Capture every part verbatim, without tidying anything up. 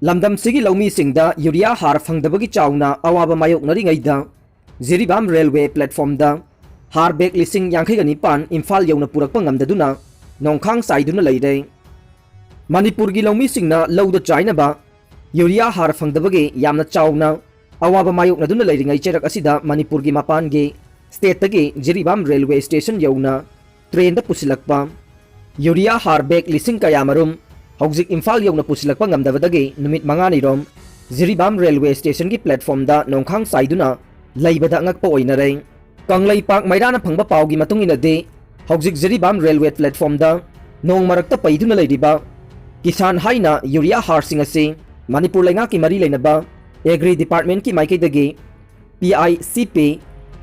ꯂꯝꯗꯝꯁꯤꯒꯤ ꯂꯧꯃꯤꯁꯤꯡꯗ ꯌꯨꯔꯤꯌꯥ ꯍꯥꯔ ꯐꯪꯗꯕꯒꯤ ꯆꯥꯎꯅ ꯑꯋꯥꯕ ꯃꯥꯌꯣꯛꯅꯔꯤꯉꯩꯗ, ꯖꯤꯔꯤꯕꯥꯝ ꯔꯦꯜꯋꯦ ꯄ꯭ꯂꯦꯠꯐꯣꯝꯗ ꯍꯥꯔ ꯕꯦꯒ ꯂꯤꯁꯤꯡ ꯌꯥꯡꯈꯩꯒ ꯅꯤꯄꯥꯟ ꯏꯝꯐꯥꯜ ꯌꯧꯅ ꯄꯨꯔꯛꯄ ꯉꯝꯗꯗꯨꯅ ꯅꯣꯡꯈꯥꯡ ꯆꯥꯏꯗꯨꯅ ꯂꯩꯔꯦ꯫ ꯃꯅꯤꯄꯨꯔꯒꯤ ꯂꯧꯃꯤꯁꯤꯡꯅ ꯂꯧꯗ ꯆꯥꯏꯅꯕ ꯌꯨꯔꯤꯌꯥ ꯍꯥꯔ ꯐꯪꯗꯕꯒꯤ ꯌꯥꯝꯅ ꯆꯥꯎꯅ ꯑꯋꯥꯕ ꯃꯥꯌꯣꯛꯅꯗꯨꯅ ꯂꯩꯔꯤꯉꯩ ꯆꯩꯔꯛ ꯑꯁꯤꯗ ꯃꯅꯤꯄꯨꯔꯒꯤ ꯃꯄꯥꯟꯒꯤ ꯁ꯭ꯇꯦꯠꯇꯒꯤ ꯖꯤꯔꯤꯕꯥꯝ ꯔꯦꯜꯋꯦ ꯁ꯭ꯇꯦꯁꯟ ꯌꯧꯅ ꯇ꯭ꯔꯦꯟꯗ ꯄꯨꯁꯤꯜꯂꯛꯄ ꯌꯨꯔꯤꯌꯥ ꯍꯥꯔ ꯕꯦꯒ ꯂꯤꯁꯤꯡ ꯀꯌꯥꯃꯔꯨꯝ ꯍꯧꯖꯤꯛ ꯏꯝꯐꯥꯜ ꯌꯧꯅ ꯄꯨꯁꯤꯜꯂꯛꯄ ꯉꯝꯗꯕꯗꯒꯤ ꯅꯨꯃꯤꯠ ꯃꯉꯥꯅꯤꯔꯣꯝ ꯖꯤꯔꯤꯕꯥꯝ ꯔꯦꯜꯋꯦ ꯁ꯭ꯇꯦꯁꯟꯒꯤ ꯄ꯭ꯂꯦꯠꯐꯣꯔꯝꯗ ꯅꯣꯡꯈꯥꯡ ꯆꯥꯏꯗꯨꯅ ꯂꯩꯕꯗ ꯑꯉꯛꯄ ꯑꯣꯏꯅꯔꯦ꯫ ꯀꯪꯂꯩꯄꯥꯛ ꯃꯩꯔꯥꯅ ꯐꯪꯕ ꯄꯥꯎꯒꯤ ꯃꯇꯨꯡ ꯏꯟꯅꯗꯤ, ꯍꯧꯖꯤꯛ ꯖꯤꯔꯤꯕꯥꯝ ꯔꯦꯜꯋꯦ ꯄ꯭ꯂꯦꯠꯐꯣꯔꯝꯗ ꯅꯣꯡ ꯃꯔꯛꯇ ꯄꯩꯗꯨꯅ ꯂꯩꯔꯤꯕ ꯀꯤꯁꯥꯟ ꯍꯥꯏꯅ ꯌꯨꯔꯤꯌꯥ ꯍꯥꯔꯁꯤꯡ ꯑꯁꯤ ꯃꯅꯤꯄꯨꯔ ꯂꯩꯉꯥꯛꯀꯤ ꯃꯔꯤ ꯂꯩꯅꯕ ꯑꯦꯒ꯭ꯔꯤ ꯗꯤꯄꯥꯔꯠꯃꯦꯟꯠꯀꯤ ꯃꯥꯏꯀꯩꯗꯒꯤ ꯄꯤ ꯑꯥꯏ ꯁꯤ ꯄꯤ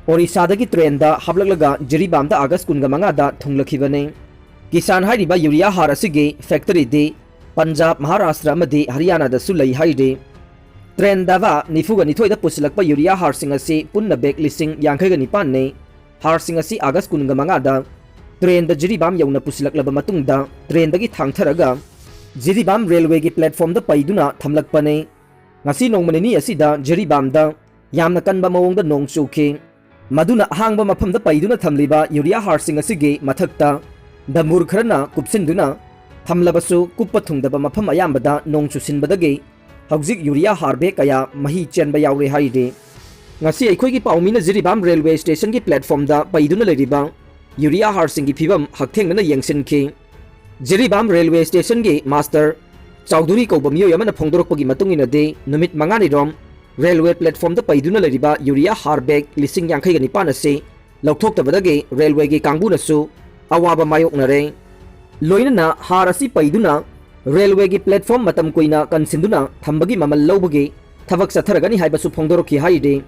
ꯑꯣꯔꯤꯁꯥꯗꯒꯤ ꯇ꯭ꯔꯦꯟꯗ ꯍꯥꯞꯂꯛꯂꯒ ꯖꯤꯔꯤꯕꯥꯝꯗ ꯑꯥꯒꯁ ꯀꯨꯟꯒ ꯃꯉꯥꯗ ꯊꯨꯡꯂꯈꯤꯕꯅꯤ꯫ ꯀꯤꯁꯥꯟ ꯍꯥꯏꯔꯤꯕ ꯌꯨꯔꯤꯌꯥ ꯍꯥꯔ ꯑꯁꯤꯒꯤ ꯐꯦꯛꯇꯔꯤꯗꯤ ꯄꯟꯖꯥꯕ, ꯃꯍꯥꯔꯥꯁꯇ꯭ꯔ ꯑꯃꯗꯤ ꯍꯔꯤꯌꯥꯅꯥꯗꯁꯨ ꯂꯩ ꯍꯥꯏꯔꯤ꯫ ꯇ꯭ꯔꯦꯟ ꯗꯥꯚꯥ ꯅꯤꯐꯨꯒ ꯅꯤꯊꯣꯏꯗ ꯄꯨꯁꯤꯜꯂꯛꯄ ꯌꯨꯔꯤꯌꯥ ꯍꯥꯔꯁꯤꯡ ꯑꯁꯤ ꯄꯨꯟꯅ ꯕꯦꯒ ꯂꯤꯁꯤꯡ ꯌꯥꯡꯈꯩꯒ ꯅꯤꯄꯥꯟꯅꯤ꯫ ꯍꯥꯔꯁꯤꯡ ꯑꯁꯤ ꯑꯥꯒꯁ ꯀꯨꯟꯒ ꯃꯉꯥꯗ ꯇ꯭ꯔꯦꯟꯗ ꯖꯤꯔꯤꯕꯥꯝ ꯌꯧꯅ ꯄꯨꯁꯤꯜꯂꯛꯂꯕ ꯃꯇꯨꯡꯗ ꯇ꯭ꯔꯦꯟꯗꯒꯤ ꯊꯥꯡꯊꯔꯒ ꯖꯤꯔꯤꯕꯥꯝ ꯔꯦꯜꯋꯦꯒꯤ ꯄ꯭ꯂꯦꯠꯐꯣꯔꯝꯗ ꯄꯩꯗꯨꯅ ꯊꯝꯂꯛꯄꯅꯤ꯫ ꯉꯁꯤ ꯅꯣꯡꯃ ꯅꯤꯅꯤ ꯑꯁꯤꯗ ꯖꯤꯔꯤꯕꯥꯝꯗ ꯌꯥꯝꯅ ꯀꯟꯕ ꯃꯑꯣꯡꯗ ꯅꯣꯡ ꯆꯨꯈꯤ꯫ ꯃꯗꯨꯅ ꯑꯍꯥꯡꯕ ꯃꯐꯝꯗ ꯄꯩꯗꯨꯅ ꯊꯝꯂꯤꯕ ꯌꯨꯔꯤꯌꯥ ꯍꯥꯔꯁꯤꯡ ꯑꯁꯤꯒꯤ ꯃꯊꯛꯇ ꯗꯝꯕꯨꯔ ꯈꯔꯅ ꯀꯨꯞꯁꯤꯟꯗꯨꯅ ꯊꯝꯂꯕꯁꯨ, ꯀꯨꯞꯄ ꯊꯨꯡꯗꯕ ꯃꯐꯝ ꯑꯌꯥꯝꯕꯗ ꯅꯣꯡ ꯆꯨꯁꯤꯟꯕꯗꯒꯤ ꯍꯧꯖꯤꯛ ꯌꯨꯔꯤꯌꯥ ꯍꯥꯔ ꯕꯦꯒ ꯀꯌꯥ ꯃꯍꯤ ꯆꯦꯟꯕ ꯌꯥꯎꯔꯦ ꯍꯥꯏꯔꯤ꯫ ꯉꯁꯤ ꯑꯩꯈꯣꯏꯒꯤ ꯄꯥꯎꯃꯤꯅ ꯖꯤꯔꯤꯕꯥꯝ ꯔꯦꯜꯋꯦ ꯁ꯭ꯇꯦꯁꯟꯒꯤ ꯄ꯭ꯂꯦꯠꯐꯣꯔꯝꯗ ꯄꯩꯗꯨꯅ ꯂꯩꯔꯤꯕ ꯌꯨꯔꯤꯌꯥ ꯍꯥꯔꯁꯤꯡꯒꯤ ꯐꯤꯕꯝ ꯍꯛꯊꯦꯡꯅꯅ ꯌꯦꯡꯁꯤꯟꯈꯤ꯫ ꯖꯤꯔꯤꯕꯥꯝ ꯔꯦꯜꯋꯦ ꯁ꯭ꯇꯦꯁꯟꯒꯤ ꯃꯥꯁꯇꯔ ꯆꯧꯙꯨꯔꯤ ꯀꯧꯕ ꯃꯤꯑꯣꯏ ꯑꯃꯅ ꯐꯣꯡꯗꯣꯔꯛꯄꯒꯤ ꯃꯇꯨꯡ ꯏꯟꯅꯗꯤ, ꯅꯨꯃꯤꯠ ꯃꯉꯥꯅꯤꯔꯣꯝ ꯔꯦꯜꯋꯦ ꯄ꯭ꯂꯦꯠꯐꯣꯔꯝꯗ ꯄꯩꯗꯨꯅ ꯂꯩꯔꯤꯕ ꯌꯨꯔꯤꯌꯥ ꯍꯥꯔ ꯕꯦꯒ ꯂꯤꯁꯤꯡ ꯌꯥꯡꯈꯩꯒ ꯅꯤꯄꯥꯟ ꯑꯁꯤ ꯂꯧꯊꯣꯛꯇꯕꯗꯒꯤ ꯔꯦꯜꯋꯦꯒꯤ ꯀꯥꯡꯕꯨꯅꯁꯨ ꯑꯋꯥꯕ ꯃꯥꯌꯣꯛꯅꯔꯦ꯫ ꯂꯣꯏꯅꯅ ꯍꯥꯔ ꯑꯁꯤ ꯄꯩꯗꯨꯅ ꯔꯦꯜꯋꯦꯒꯤ ꯄ꯭ꯂꯦꯠꯐꯣꯔꯝ ꯃꯇꯝ ꯀꯨꯏꯅ ꯀꯟꯁꯤꯟꯗꯨꯅ ꯊꯝꯕꯒꯤ ꯃꯃꯜ ꯂꯧꯕꯒꯤ ꯊꯕꯛ ꯆꯠꯊꯔꯒꯅꯤ ꯍꯥꯏꯕꯁꯨ ꯐꯣꯡꯗꯣꯔꯛꯈꯤ ꯍꯥꯏꯔꯤ꯫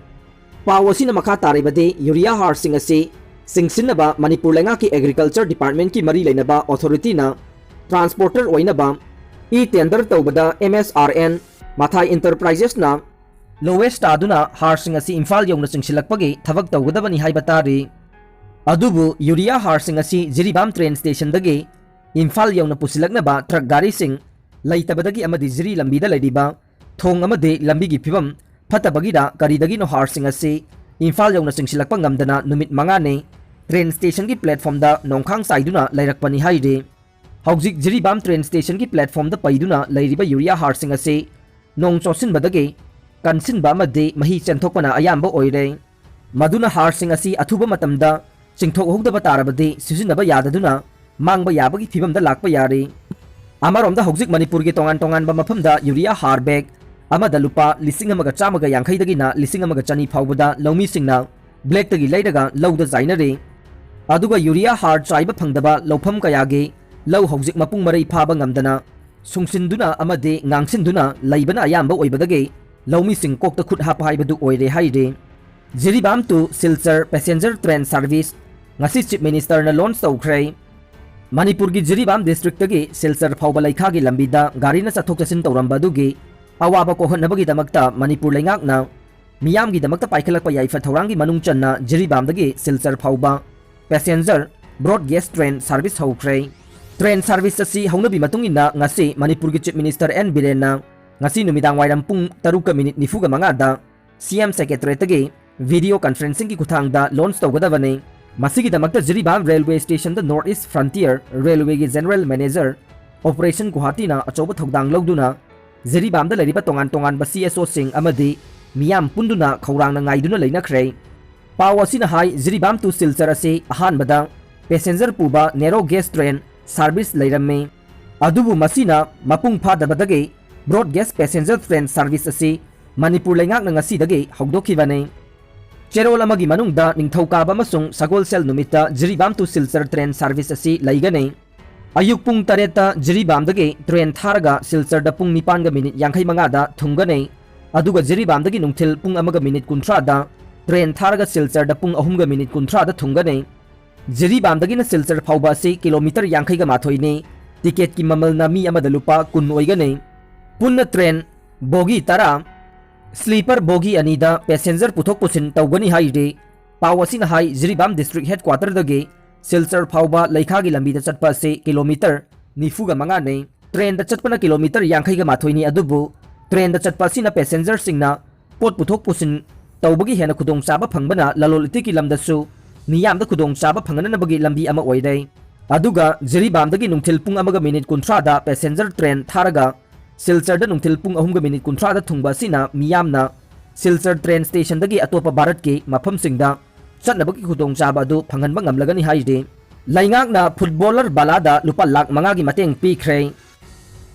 ꯄꯥꯎ ꯑꯁꯤꯅ ꯃꯈꯥ ꯇꯥꯔꯤꯕꯗꯤ, ꯌꯨꯔꯤꯌꯥ ꯍꯥꯔꯁꯤꯡ ꯑꯁꯤ ꯆꯤꯡꯁꯤꯟꯅꯕ ꯃꯅꯤꯄꯨꯔ ꯂꯩꯉꯥꯛꯀꯤ ꯑꯦꯒ꯭ꯔꯤꯀꯜꯆꯔ ꯗꯤꯄꯥꯔꯠꯃꯦꯟꯠꯀꯤ ꯃꯔꯤ ꯂꯩꯅꯕ ꯑꯣꯊꯣꯔꯤꯇꯤꯅ ꯇ꯭ꯔꯥꯟꯁꯄꯣꯔꯇꯔ ꯑꯣꯏꯅꯕ ꯏ ꯇꯦꯟꯗꯔ ꯇꯧꯕꯗ ꯑꯦꯝ ꯑꯦꯁ ꯑꯥꯔ ꯑꯦꯟ ꯃꯊꯥꯏ ꯏꯟꯇꯔꯄ꯭ꯔꯥꯏꯖꯦꯁꯅ ꯂꯣꯋꯦꯁ ꯇꯥꯗꯨꯅ ꯍꯥꯔꯁꯤꯡ ꯑꯁꯤ ꯏꯝꯐꯥꯜ ꯌꯧꯅ ꯆꯤꯡꯁꯤꯜꯂꯛꯄꯒꯤ ꯊꯕꯛ ꯇꯧꯒꯗꯕꯅꯤ ꯍꯥꯏꯕ ꯇꯥꯔꯤ꯫ ꯑꯗꯨꯕꯨ ꯌꯨꯔꯤꯌꯥ ꯍꯥꯔꯁꯤꯡ ꯑꯁꯤ ꯖꯤꯔꯤꯕꯥꯝ ꯇ꯭ꯔꯦꯟ ꯁ꯭ꯇꯦꯁꯟꯗꯒꯤ ꯏꯝꯐꯥꯜ ꯌꯧꯅ ꯄꯨꯁꯤꯜꯂꯛꯅꯕ ꯇ꯭ꯔꯛ ꯒꯥꯔꯤꯁꯤꯡ ꯂꯩꯇꯕꯗꯒꯤ ꯑꯃꯗꯤ ꯖꯤꯔꯤ ꯂꯝꯕꯤꯗ ꯂꯩꯔꯤꯕ ꯊꯣꯡ ꯑꯃꯗꯤ ꯂꯝꯕꯤꯒꯤ ꯐꯤꯕꯝ ꯐꯠꯇꯕꯒꯤꯔ ꯀꯔꯤꯗꯒꯤꯅꯣ ꯍꯥꯔꯁꯤꯡ ꯑꯁꯤ ꯏꯝꯐꯥꯜ ꯌꯧꯅ ꯆꯤꯡꯁꯤꯜꯂꯛꯄ ꯉꯝꯗꯅ ꯅꯨꯃꯤꯠ ꯃꯉꯥꯅꯤ ꯇ꯭ꯔꯦꯟ ꯁ꯭ꯇꯦꯁꯟꯒꯤ ꯄ꯭ꯂꯦꯠꯐꯣꯝꯗ ꯅꯣꯡꯈꯥꯡ ꯆꯥꯏꯗꯨꯅ ꯂꯩꯔꯛꯄꯅꯤ ꯍꯥꯏꯔꯤ꯫ ꯍꯧꯖꯤꯛ ꯖꯤꯔꯤꯕꯥꯝ ꯇ꯭ꯔꯦꯟ ꯁ꯭ꯇꯦꯁꯟꯒꯤ ꯄ꯭ꯂꯦꯠꯐꯣꯝꯗ ꯄꯩꯗꯨꯅ ꯂꯩꯔꯤꯕ ꯌꯨꯔꯤꯌꯥ ꯍꯥꯔꯁꯤꯡ ꯑꯁꯤ ꯅꯣꯡ ꯆꯣꯠꯁꯤꯟꯕꯗꯒꯤ ꯀꯟꯁꯤꯟꯕ ꯑꯃꯗꯤ ꯃꯍꯤ ꯆꯦꯟꯊꯣꯛꯄꯅ ꯑꯌꯥꯝꯕ ꯑꯣꯏꯔꯦ꯫ ꯃꯗꯨꯅ ꯍꯥꯔꯁꯤꯡ ꯑꯁꯤ ꯑꯊꯨꯕ ꯃꯇꯝꯗ ꯆꯤꯡꯊꯣꯛꯍꯧꯗꯕ ꯇꯥꯔꯕꯗꯤ ꯁꯤꯖꯤꯟꯅꯕ ꯌꯥꯗꯗꯨꯅ ꯃꯥꯡꯕ ꯌꯥꯕꯒꯤ ꯐꯤꯕꯝꯗ ꯂꯥꯛꯄ ꯌꯥꯔꯤ꯫ ꯑꯃꯔꯣꯝꯗ ꯍꯧꯖꯤꯛ ꯃꯅꯤꯄꯨꯔꯒꯤ ꯇꯣꯉꯥꯟ ꯇꯣꯉꯥꯟꯕ ꯃꯐꯝꯗ ꯌꯨꯔꯤꯌꯥ ꯍꯥꯔ ꯕꯦꯒ ꯑꯃꯗ ꯂꯨꯄꯥ ꯂꯤꯁꯤꯡ ꯑꯃꯒ ꯆꯥꯝꯃꯒ ꯌꯥꯡꯈꯩꯗꯒꯤꯅ ꯂꯤꯁꯤꯡ ꯑꯃꯒ ꯆꯅꯤ ꯐꯥꯎꯕꯗ ꯂꯧꯃꯤꯁꯤꯡꯅ ꯕ꯭ꯂꯦꯛꯇꯒꯤ ꯂꯩꯔꯒ ꯂꯧꯗ ꯆꯥꯏꯅꯔꯤ꯫ ꯑꯗꯨꯒ ꯌꯨꯔꯤꯌꯥ ꯍꯥꯔ ꯆꯥꯏꯕ ꯐꯪꯗꯕ ꯂꯧꯐꯝ ꯀꯌꯥꯒꯤ ꯂꯧ ꯍꯧꯖꯤꯛ ꯃꯄꯨꯡ ꯃꯔꯩ ꯐꯥꯕ ꯉꯝꯗꯅ ꯁꯨꯡꯁꯤꯟꯗꯨꯅ ꯑꯃꯗꯤ ꯉꯥꯡꯁꯤꯟꯗꯨꯅ ꯂꯩꯕꯅ ꯑꯌꯥꯝꯕ ꯑꯣꯏꯕꯗꯒꯤ ꯂꯧꯃꯤꯁꯤꯡ ꯀꯣꯛꯇ ꯈꯨꯠ ꯍꯥꯞꯄ ꯍꯥꯏꯕꯗꯨ ꯑꯣꯏꯔꯦ ꯍꯥꯏꯔꯤ꯫ Jiribam to Silchar passenger train service ꯉꯁꯤ Chief Minister ꯅ launch ꯇꯧꯈ꯭ꯔꯦ꯫ ꯃꯅꯤꯄꯨꯔꯒꯤ ꯖꯤꯔꯤꯕꯥꯝ district ꯇꯒꯤ ꯁꯤꯜꯆꯔ ꯐꯥꯎꯕ ꯂꯩꯈꯥꯒꯤ ꯂꯝꯕꯤꯗ ꯒꯥꯔꯤꯅ ꯆꯠꯊꯣꯛ ꯆꯠꯁꯤꯟ ꯇꯧꯔꯝꯕ ꯑꯗꯨꯒꯤ ꯑꯋꯥꯕ ꯀꯣꯛꯍꯟꯅꯕꯒꯤꯗꯃꯛꯇ ꯃꯅꯤꯄꯨꯔ ꯂꯩꯉꯥꯛꯅ ꯃꯤꯌꯥꯝꯒꯤꯗꯃꯛꯇ ꯄꯥꯏꯈꯠꯂꯛꯄ ꯌꯥꯏꯐ ꯊꯧꯔꯥꯡꯒꯤ ꯃꯅꯨꯡ ꯆꯟꯅ ꯖꯤꯔꯤꯕꯥꯝꯗꯒꯤ ꯁꯤꯜꯆꯔ ꯐꯥꯎꯕ passenger broad gauge train service ꯍꯧꯈ꯭ꯔꯦ꯫ Train service ꯑꯁꯤ ꯍꯧꯅꯕꯤ ꯃꯇꯨꯡ ꯏꯟꯅ ꯉꯁꯤ ꯃꯅꯤꯄꯨꯔꯒꯤ Chief Minister ꯑꯦꯟ ꯕꯤꯔꯦꯟꯅ ꯉꯁꯤ ꯅꯨꯃꯤꯗꯥꯡ ꯋꯥꯏꯔꯝ ꯄꯨꯡ ꯇꯔꯨꯛꯀ ꯃꯤꯅꯤꯠ ꯅꯤꯐꯨꯒ ꯃꯉꯥꯗ ꯁꯤ ꯑꯦꯝ Secretariat ꯇꯒꯤ video conferencing ꯒꯤ ꯈꯨꯠꯊꯥꯡꯗ launch ꯇꯧꯒꯗꯕꯅꯤ꯫ ꯃꯁꯤꯒꯤꯗꯃꯛꯇ ꯖꯤꯔꯤꯕꯥꯝ railway station ꯗ North East Frontier Railway ꯒꯤ General Manager Operation Guwahati ꯅ ꯑꯆꯧꯕ ꯊꯧꯗꯥꯡ ꯂꯧꯗꯨꯅ ꯖꯤꯔꯤꯕꯥꯝꯗ ꯂꯩꯔꯤꯕ ꯇꯣꯉꯥꯟ ꯇꯣꯉꯥꯟꯕ ꯁꯤ ꯑꯦꯁ ꯑꯣ ꯁꯤꯡ ꯑꯃꯗꯤ ꯃꯤꯌꯥꯝ ꯄꯨꯟꯗꯨꯅ ꯈꯧꯔꯥꯡꯅ ꯉꯥꯏꯗꯨꯅ ꯂꯩꯅꯈ꯭ꯔꯦ꯫ ꯄꯥꯎ ꯑꯁꯤꯅ ꯍꯥꯏ, ꯖꯤꯔꯤꯕꯥꯝ to ꯁꯤꯜꯆꯔ ꯑꯁꯤ ꯑꯍꯥꯟꯕꯗ passenger ꯄꯨꯕ narrow gauge train service ꯂꯩꯔꯝꯃꯤ꯫ ꯑꯗꯨꯕꯨ ꯃꯁꯤꯅ ꯃꯄꯨꯡ ꯐꯥꯗꯕꯗꯒꯤ broad gauge passenger train service ꯑꯁꯤ ꯃꯅꯤꯄꯨꯔ ꯂꯩꯉꯥꯛꯅ ꯉꯁꯤꯗꯒꯤ ꯍꯧꯗꯣꯛꯈꯤꯕꯅꯤ꯫ ꯆꯦꯔꯣꯜ ꯑꯃꯒꯤ ꯃꯅꯨꯡꯗ ꯅꯤꯡꯊꯧꯀꯥꯕ ꯑꯃꯁꯨꯡ ꯁꯒꯣꯜꯁꯦꯜ ꯅꯨꯃꯤꯠꯇ Jiribam to Silchar train service ꯑꯁꯤ ꯂꯩꯒꯅꯤ꯫ ꯑꯌꯨꯛ ꯄꯨꯡ ꯇꯔꯦꯠꯇ ꯖꯤꯔꯤꯕꯥꯝꯗꯒꯤ train ꯊꯥꯔꯒ ꯁꯤꯜꯆꯔꯗ ꯄꯨꯡ ꯅꯤꯄꯥꯟꯒ ꯃꯤꯅꯤꯠ ꯌꯥꯡꯈꯩ ꯃꯉꯥꯗ ꯊꯨꯡꯒꯅꯤ꯫ ꯑꯗꯨꯒ ꯖꯤꯔꯤꯕꯥꯝꯗꯒꯤ ꯅꯨꯡꯊꯤꯜ ꯄꯨꯡ ꯑꯃꯒ ꯃꯤꯅꯤꯠ ꯀꯨꯟꯊ꯭ꯔꯥꯗ train ꯊꯥꯔꯒ ꯁꯤꯜꯆꯔꯗ ꯄꯨꯡ ꯑꯍꯨꯝꯒ ꯃꯤꯅꯤꯠ ꯀꯨꯟꯊ꯭ꯔꯥꯗ ꯊꯨꯡꯒꯅꯤ꯫ ꯖꯤꯔꯤꯕꯥꯝꯗꯒꯤꯅ ꯁꯤꯜꯆꯔ ꯐꯥꯎꯕ ꯑꯁꯤ ꯀꯤꯂꯣꯃꯤꯇꯔ ꯌꯥꯡꯈꯩꯒ ꯃꯥꯊꯣꯏꯅꯤ꯫ ꯇꯤꯀꯦꯠꯀꯤ ꯃꯃꯜꯅ ꯃꯤ ꯑꯃꯗ ꯂꯨꯄꯥ ꯀꯨꯟ ꯑꯣꯏꯒꯅꯤ꯫ ꯄꯨꯟꯅ train ꯕꯣꯒꯤ ꯇꯔꯥ, sleeper ꯕꯣꯒꯤ ꯑꯅꯤꯗ passenger ꯄꯨꯊꯣꯛ ꯄꯨꯁꯤꯟ ꯇꯧꯒꯅꯤ ꯍꯥꯏꯔꯤ꯫ ꯄꯥꯎ ꯑꯁꯤꯅ ꯍꯥꯏ, ꯖꯤꯔꯤꯕꯥꯝ district headquarter ꯗꯒꯤ ꯁꯤꯜꯆꯔ ꯐꯥꯎꯕ ꯂꯩꯈꯥꯒꯤ ꯂꯝꯕꯤꯗ ꯆꯠꯄ ꯑꯁꯤ ꯀꯤꯂꯣꯃꯤꯇꯔ ꯅꯤꯐꯨꯒ ꯃꯉꯥꯅꯤ꯫ ꯇ꯭ꯔꯦꯟꯗ ꯆꯠꯄꯅ ꯀꯤꯂꯣꯃꯤꯇꯔ ꯌꯥꯡꯈꯩꯒ ꯃꯥꯊꯣꯏꯅꯤ, ꯑꯗꯨꯕꯨ ꯇ꯭ꯔꯦꯟꯗ ꯆꯠꯄ ꯑꯁꯤꯅ ꯄꯦꯁꯦꯟꯖꯔꯁꯤꯡꯅ ꯄꯣꯠ ꯄꯨꯊꯣꯛ ꯄꯨꯁꯤꯟ ꯇꯧꯕꯒꯤ ꯍꯦꯟꯅ ꯈꯨꯗꯣꯡꯆꯥꯕ ꯐꯪꯕꯅ ꯂꯂꯣꯟ ꯏꯇꯤꯛꯀꯤ ꯂꯝꯗꯁꯨ ꯃꯤꯌꯥꯝꯗ ꯈꯨꯗꯣꯡꯆꯥꯕ ꯐꯪꯍꯟꯅꯕꯒꯤ ꯂꯝꯕꯤ ꯑꯃ ꯑꯣꯏꯔꯦ꯫ ꯑꯗꯨꯒ ꯖꯤꯔꯤꯕꯥꯝꯗꯒꯤ ꯅꯨꯡꯊꯤꯜ ꯄꯨꯡ ꯑꯃꯒ ꯃꯤꯅꯤꯠ ꯀꯨꯟꯊ꯭ꯔꯥꯗ ꯄꯦꯁꯦꯟꯖꯔ ꯇ꯭ꯔꯦꯟ ꯊꯥꯔꯒ ꯁꯤꯜꯆꯔꯗ ꯅꯨꯡꯊꯤꯜ ꯄꯨꯡ ꯑꯍꯨꯝꯒ ꯃꯤꯅꯤꯠ ꯀꯨꯟꯊ꯭ꯔꯥꯗ ꯊꯨꯡꯕ ꯑꯁꯤꯅ ꯃꯤꯌꯥꯝꯅ ꯁꯤꯜꯆꯔ ꯇ꯭ꯔꯦꯟ ꯁ꯭ꯇꯦꯁꯟꯗꯒꯤ ꯑꯇꯣꯞꯄ ꯚꯥꯔꯠꯀꯤ ꯃꯐꯝꯁꯤꯡꯗ ꯆꯠꯅꯕꯒꯤ ꯈꯨꯗꯣꯡꯆꯥꯕ ꯑꯗꯨ ꯐꯪꯍꯟꯕ ꯉꯝꯂꯒꯅꯤ ꯍꯥꯏꯔꯤ꯫ ꯂꯩꯉꯥꯛꯅ ꯐꯨꯠꯕꯣꯂꯔ ꯕꯥꯂꯥꯗ ꯂꯨꯄꯥ ꯂꯥꯈ ꯃꯉꯥꯒꯤ ꯃꯇꯦꯡ ꯄꯤꯈ꯭ꯔꯦ꯫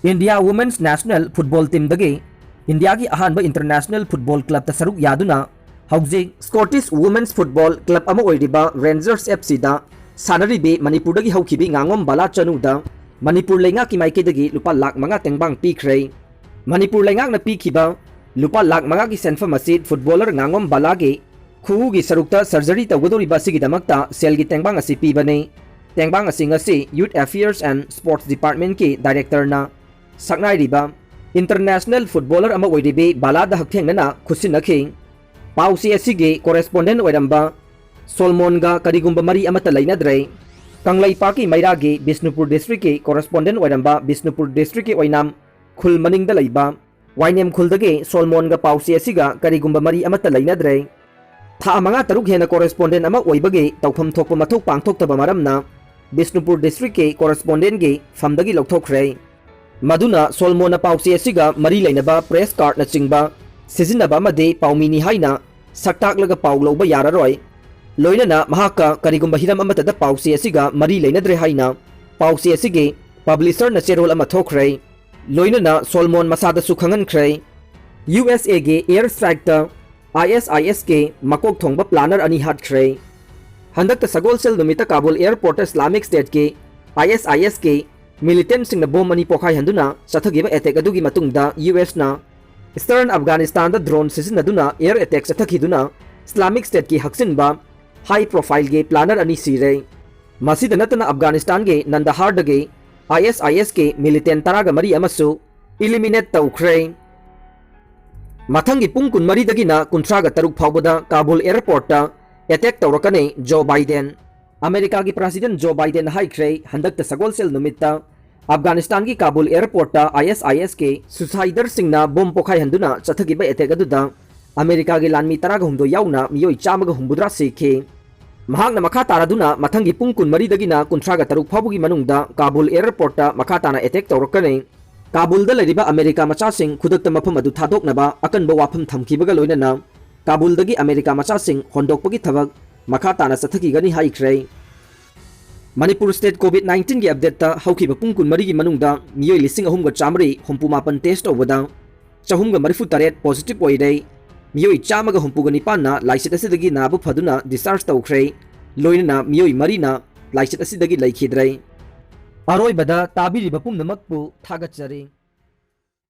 ꯏꯟꯗꯤꯌꯥ ꯋꯨꯃꯦꯟꯁ ꯅꯦꯁꯅꯦꯜ ꯐꯨꯠꯕꯣꯜ ꯇꯤꯝꯗꯒꯤ ꯏꯟꯗꯤꯌꯥꯒꯤ ꯑꯍꯥꯟꯕ ꯏꯟꯇꯔꯅꯦꯁꯅꯦꯜ ꯐꯨꯠꯕꯣꯜ ꯀ꯭ꯂꯕꯇ ꯁꯔꯨꯛ ꯌꯥꯗꯨꯅ ꯍꯧꯖꯤꯛ ꯁ꯭ꯀꯣꯇꯤꯁ ꯋꯨꯃꯦꯟꯁ ꯐꯨꯠꯕꯣꯜ ꯀ꯭ꯂꯕ ꯑꯃ ꯑꯣꯏꯔꯤꯕ ꯔꯦꯟꯖꯔꯁ ꯑꯦꯐ ꯁꯤꯗ ꯁꯥꯟꯅꯔꯤꯕꯤ ꯃꯅꯤꯄꯨꯔꯗꯒꯤ ꯍꯧꯈꯤꯕꯤ ꯉꯥꯉꯣꯝ ꯕꯥꯂꯥ ꯆꯅꯨꯗ ꯃꯅꯤꯄꯨꯔ ꯂꯩꯉꯥꯛꯀꯤ ꯃꯥꯏꯀꯩꯗꯒꯤ ꯂꯨꯄꯥ ꯂꯥꯈ ꯃꯉꯥ ꯇꯦꯡꯕꯥꯡ ꯄꯤꯈ꯭ꯔꯦ꯫ ꯃꯅꯤꯄꯨꯔ ꯂꯩꯉꯥꯛꯅ ꯄꯤꯈꯤꯕ ꯂꯨꯄꯥ ꯂꯥꯈ ꯃꯉꯥꯒꯤ ꯁꯦꯟꯐꯝ ꯑꯁꯤ ꯐꯨꯠꯕꯣꯂꯔ ꯉꯥꯉꯣꯝ ꯕꯥꯂꯥꯒꯤ ꯈꯨꯎꯒꯤ ꯁꯔꯨꯛꯇ ꯁꯔꯖꯔꯤ ꯇꯧꯒꯗꯧꯔꯤꯕ ꯑꯁꯤꯒꯤꯗꯃꯛꯇ ꯁꯦꯜꯒꯤ ꯇꯦꯡꯕꯥꯡ ꯑꯁꯤ ꯄꯤꯕꯅꯤ꯫ ꯇꯦꯡꯕꯥꯡ ꯑꯁꯤ ꯉꯁꯤ ꯌꯨꯊ ꯑꯦꯐꯤꯌꯔꯁ ꯑꯦꯟ ꯁ꯭ꯄꯣꯔꯠꯁ ꯗꯤꯄꯥꯔꯠꯃꯦꯟꯠꯀꯤ ꯗꯥꯏꯔꯦꯛꯇꯔꯅ ꯁꯛꯅꯥꯏꯔꯤꯕ ꯏꯟꯇꯔꯅꯦꯁꯅꯦꯜ ꯐꯨꯠꯕꯣꯂꯔ ꯑꯃ ꯑꯣꯏꯔꯤꯕꯤ ꯕꯥꯂꯥꯗ ꯍꯛꯊꯦꯡꯅꯅ ꯈꯨꯠꯁꯤꯟꯅꯈꯤ꯫ ꯄꯥꯎꯆꯦ ꯑꯁꯤꯒꯤ ꯀꯣꯔꯦꯁꯄꯣꯟꯗꯦꯟꯠ ꯑꯣꯏꯔꯝꯕ ꯁꯣꯜꯃꯣꯟꯒ ꯀꯔꯤꯒꯨꯝꯕ ꯃꯔꯤ ꯑꯃꯠꯇ ꯂꯩꯅꯗ꯭ꯔꯦ꯫ ꯀꯪꯂꯩꯄꯥꯛꯀꯤ ꯃꯩꯔꯥꯒꯤ ꯕꯤꯁꯅꯨꯄꯨꯔ ꯗꯤꯁꯇ꯭ꯔꯤꯛꯀꯤ ꯀꯣꯔꯦꯁꯄꯣꯟꯗꯦꯟꯠ ꯑꯣꯏꯔꯝꯕ ꯕꯤꯁꯅꯨꯄꯨꯔ ꯗꯤꯁꯇ꯭ꯔꯤꯛꯀꯤ ꯑꯣꯏꯅꯥꯝ ꯈꯨꯜ ꯃꯅꯤꯡꯗ ꯂꯩꯕ ꯋꯥꯏꯅꯦꯝ ꯈꯨꯜꯗꯒꯤ ꯁꯣꯜꯃꯣꯟꯒ ꯄꯥꯎꯆꯦ ꯑꯁꯤꯒ ꯀꯔꯤꯒꯨꯝꯕ ꯃꯔꯤ ꯑꯃꯠꯇ ꯂꯩꯅꯗ꯭ꯔꯦ꯫ ꯊꯥ ꯃꯉꯥ ꯇꯔꯨꯛ ꯍꯦꯟꯅ ꯀꯣꯔꯦꯁꯄꯣꯟꯗꯦꯟꯠ ꯑꯃ ꯑꯣꯏꯕꯒꯤ ꯇꯧꯐꯝ ꯊꯣꯛꯄ ꯃꯊꯧ ꯄꯥꯡꯊꯣꯛꯇꯕ ꯃꯔꯝꯅ ꯕꯤꯁꯅꯨꯄꯨꯔ ꯗꯤꯁꯇ꯭ꯔꯤꯛꯀꯤ ꯀꯣꯔꯦꯁꯄꯣꯟꯗꯦꯟꯠꯒꯤ ꯐꯝꯗꯒꯤ ꯂꯧꯊꯣꯛꯈ꯭ꯔꯦ꯫ ꯃꯗꯨꯅ ꯁꯣꯜꯃꯣꯟꯅ ꯄꯥꯎꯆꯦ ꯑꯁꯤꯒ ꯃꯔꯤ ꯂꯩꯅꯕ ꯄ꯭ꯔꯦꯁ ꯀꯥꯔꯠꯅꯆꯤꯡꯕ ꯁꯤꯖꯤꯟꯅꯕ ꯑꯃꯗꯤ ꯄꯥꯎꯃꯤꯅꯤ ꯍꯥꯏꯅ ꯁꯛꯇꯥꯛꯂꯒ ꯄꯥꯎ ꯂꯧꯕ ꯌꯥꯔꯔꯣꯏ꯫ ꯂꯣꯏꯅꯅ ꯃꯍꯥꯛꯀ ꯀꯔꯤꯒꯨꯝꯕ ꯍꯤꯔꯝ ꯑꯃꯠꯇꯗ ꯄꯥꯎꯆꯦ ꯑꯁꯤꯒ ꯃꯔꯤ ꯂꯩꯅꯗ꯭ꯔꯦ ꯍꯥꯏꯅ ꯄꯥꯎꯆꯦ ꯑꯁꯤꯒꯤ ꯄꯕ꯭ꯂꯤꯁꯔꯅ ꯆꯦꯔꯣꯜ ꯑꯃ ꯊꯣꯛꯈ꯭ꯔꯦ꯫ ꯂꯣꯏꯅꯅ ꯁꯣꯜꯃꯣꯟ ꯃꯁꯥꯗꯁꯨ ꯈꯪꯍꯟꯈ꯭ꯔꯦ꯫ ꯌꯨ ꯑꯦꯁ ꯑꯦꯒꯤ ꯑꯦꯌꯔ ꯁ꯭ꯇ꯭ꯔꯥꯏꯛꯇ ꯑꯥꯏ ꯑꯦꯁ ꯑꯥꯏ ꯑꯦꯁꯀꯤ ꯃꯀꯣꯛ ꯊꯣꯡꯕ ꯄ꯭ꯂꯥꯅꯔ ꯑꯅꯤ ꯍꯥꯠꯈ꯭ꯔꯦ꯫ ꯍꯟꯗꯛꯇ ꯁꯒꯣꯜꯁꯦꯜ ꯅꯨꯃꯤꯠꯇ ꯀꯥꯕꯨꯜ ꯑꯦꯌꯔꯄꯣꯔꯠꯇ ꯏꯁꯂꯥꯃꯤꯛ ꯁ꯭ꯇꯦꯠꯀꯤ ꯑꯥꯏ ꯑꯦꯁ ꯑꯥꯏ ꯑꯦꯁꯀꯤ ꯃꯤꯂꯤꯇꯦꯟꯠꯁꯤꯡꯅ ꯕꯣꯝ ꯑꯅꯤ ꯄꯣꯈꯥꯏꯍꯟꯗꯨꯅ ꯆꯠꯊꯈꯤꯕ ꯑꯦꯇꯦꯛ ꯑꯗꯨꯒꯤ ꯃꯇꯨꯡꯗ ꯌꯨ ꯑꯦꯁꯅ ꯏꯁꯇꯔꯟ ꯑꯐꯒꯥꯅꯤꯁꯇꯥꯟꯗ ꯗ꯭ꯔꯣꯟ ꯁꯤꯖꯤꯟꯅꯗꯨꯅ ꯑꯦꯌꯔ ꯑꯦꯇꯦꯛ ꯆꯠꯊꯈꯤꯗꯨꯅ ꯏꯁꯂꯥꯃꯤꯛ ꯁ꯭ꯇꯦꯠꯀꯤ ꯍꯛꯆꯤꯟꯕ ꯍꯥꯏ ꯄ꯭ꯔꯣꯐꯥꯏꯜꯒꯤ ꯄ꯭ꯂꯥꯅꯔ ꯑꯅꯤ ꯁꯤꯔꯦ꯫ ꯃꯁꯤꯗ ꯅꯠꯇꯅ ꯑꯐꯒꯥꯅꯤꯁꯇꯥꯟꯒꯤ ꯅꯟꯗꯍꯥꯔꯗꯒꯤ ꯑꯥꯏ ꯑꯦꯁ ꯑꯥꯏ ꯑꯦꯁꯀꯤ ꯃꯤꯂꯤꯇꯦꯟꯠ ꯇꯔꯥꯒ ꯃꯔꯤ ꯑꯃꯁꯨ ꯏꯂꯤꯃꯤꯅꯦꯠ ꯇꯧꯈ꯭ꯔꯦ꯫ ꯃꯊꯪꯒꯤ ꯄꯨꯡ ꯀꯨꯟꯃꯔꯤꯗꯒꯤꯅ ꯀꯨꯟꯊ꯭ꯔꯥꯒ ꯇꯔꯨꯛ ꯐꯥꯎꯕꯗ ꯀꯥꯕꯨꯜ ꯑꯦꯌꯔꯄꯣꯔꯠꯇ ꯑꯦꯇꯦꯛ ꯇꯧꯔꯛꯀꯅꯤ ꯖꯣ ꯕꯥꯏꯗꯦꯟ꯫ ꯑꯃꯦꯔꯤꯀꯥꯒꯤ ꯄ꯭ꯔꯁꯤꯗꯦꯟꯠ ꯖꯣ ꯕꯥꯏꯗꯦꯟꯅ ꯍꯥꯏꯈ꯭ꯔꯦ, ꯍꯟꯗꯛꯇ ꯁꯒꯣꯜꯁꯦꯜ ꯅꯨꯃꯤꯠꯇ ꯑꯐꯒꯥꯅꯤꯁꯇꯥꯟꯒꯤ ꯀꯥꯕꯨꯜ ꯑꯦꯌꯔꯄꯣꯔꯠꯇ ꯑꯥꯏ ꯑꯦꯁ ꯑꯥꯏ ꯑꯦꯁꯀꯤ ꯁꯨꯁꯥꯏꯗꯔꯁꯤꯡꯅ ꯕꯣꯝ ꯄꯣꯈꯥꯏꯍꯟꯗꯨꯅ ꯆꯠꯊꯈꯤꯕ ꯑꯦꯇꯦꯛ ꯑꯗꯨꯗ ꯑꯃꯦꯔꯤꯀꯥꯒꯤ ꯂꯥꯟꯃꯤ ꯇꯔꯥꯒ ꯍꯨꯝꯗꯣꯏ ꯌꯥꯎꯅ ꯃꯤꯑꯣꯏ ꯆꯥꯝꯃꯒ ꯍꯨꯝꯐꯨꯇꯔꯥ ꯁꯤꯈꯤ꯫ ꯃꯍꯥꯛꯅ ꯃꯈꯥ ꯇꯥꯔꯗꯨꯅ ꯃꯊꯪꯒꯤ ꯄꯨꯡ ꯀꯨꯟꯃꯔꯤꯗꯒꯤꯅ ꯀꯨꯟꯊ꯭ꯔꯥꯒ ꯇꯔꯨꯛ ꯐꯥꯎꯕꯒꯤ ꯃꯅꯨꯡꯗ ꯀꯥꯕꯨꯜ ꯑꯦꯌꯔꯄꯣꯔꯠꯇ ꯃꯈꯥ ꯇꯥꯅ ꯑꯦꯇꯦꯛ ꯇꯧꯔꯛꯀꯅꯤ꯫ ꯀꯥꯕꯨꯜꯗ ꯂꯩꯔꯤꯕ ꯑꯃꯦꯔꯤꯀꯥ ꯃꯆꯥꯁꯤꯡ ꯈꯨꯗꯛꯇ ꯃꯐꯝ ꯑꯗꯨ ꯊꯥꯗꯣꯛꯅꯕ ꯑꯀꯟꯕ ꯋꯥꯐꯝ ꯊꯝꯈꯤꯕꯒ ꯂꯣꯏꯅꯅ ꯀꯥꯕꯨꯜꯗꯒꯤ ꯑꯃꯦꯔꯤꯀꯥ ꯃꯆꯥꯁꯤꯡ ꯍꯣꯟꯗꯣꯛꯄꯒꯤ ꯊꯕꯛ ꯃꯈꯥ ꯇꯥꯅ ꯆꯠꯊꯈꯤꯒꯅꯤ ꯍꯥꯏꯈ꯭ꯔꯦ꯫ ꯃꯅꯤꯄꯨꯔ ꯁ꯭ꯇꯦꯠ ꯀꯣꯚꯤꯗ ꯅꯥꯏꯟꯇꯤꯟꯒꯤ ꯑꯞꯗꯦꯠꯇ ꯍꯧꯈꯤꯕ ꯄꯨꯡ ꯀꯨꯟꯃꯔꯤꯒꯤ ꯃꯅꯨꯡꯗ ꯃꯤꯑꯣꯏ ꯂꯤꯁꯤꯡ ꯑꯍꯨꯝꯒ ꯆꯥꯃꯔꯤ ꯍꯨꯝꯐꯨ ꯃꯥꯄꯟ ꯇꯦꯁ ꯇꯧꯕꯗ ꯆꯍꯨꯝꯒ ꯃꯔꯤꯐꯨ ꯇꯔꯦꯠ ꯄꯣꯖꯤꯇꯤꯚ ꯑꯣꯏꯔꯦ꯫ ꯃꯤꯑꯣꯏ ꯆꯥꯝꯃꯒ ꯍꯨꯝꯐꯨꯒ ꯅꯤꯄꯥꯟꯅ ꯂꯥꯏꯆꯠ ꯑꯁꯤꯗꯒꯤ ꯅꯥꯕ ꯐꯗꯨꯅ ꯗꯤꯁꯆꯥꯔꯖ ꯇꯧꯈ꯭ꯔꯦ꯫ ꯂꯣꯏꯅꯅ ꯃꯤꯑꯣꯏ ꯃꯔꯤꯅ ꯂꯥꯏꯆꯠ ꯑꯁꯤꯗꯒꯤ ꯂꯩꯈꯤꯗ꯭ꯔꯦ꯫ ꯑꯔꯣꯏꯕꯗ ꯇꯥꯕꯤꯔꯤꯕ ꯄꯨꯝꯅꯃꯛꯄꯨ ꯊꯥꯒꯠꯆꯔꯤ꯫